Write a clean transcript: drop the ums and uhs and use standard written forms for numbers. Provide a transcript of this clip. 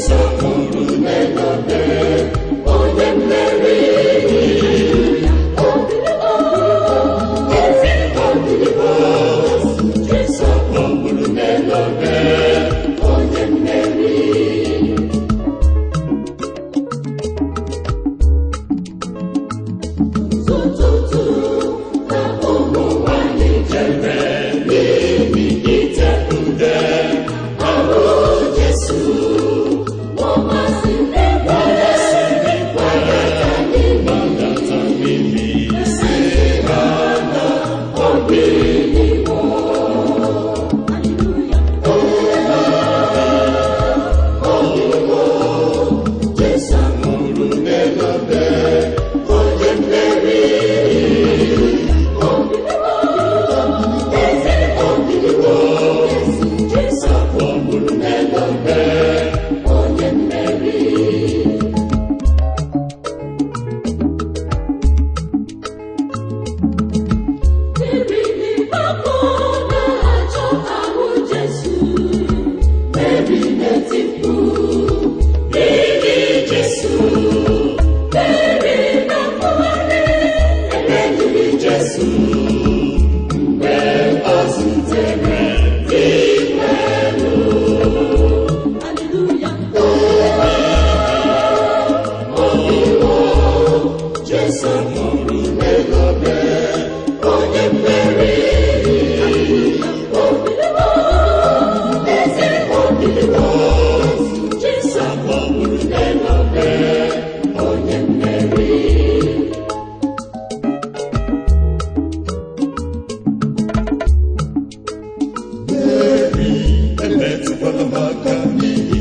Jesu nwụrụ n'elu obe, onye mmeri. Eze obiliwo, Jesu nwụrụ n'elu obe, onye mmeri. Ụtụtụ ka ụmụ nwanyị jere n'ili ite ude ahụ Jesu. Gbadata n'ili, si ha na o biliwo. O biliwo, Jesu nwụrụ n'elu obe, onye mmeri. Eze obiliwo, Jesu nwụrụ n'elu obe, onye mmeri. Meri papa na-achọ ahụ Jesu, Meri na-etipu, "Ili Jesu." Meri na-akpụgharị ebe liri Jesu mgbe ọ zutere Dinwenụ. Haleluya. Obiwo, Jesu nwụrụ n'elu obe, onye mmeri. Obiliwo, eze obiliwo, Jesu nwụrụ n'elu obe, onye mmeri. Meri, emetụkwala m aka n'ihi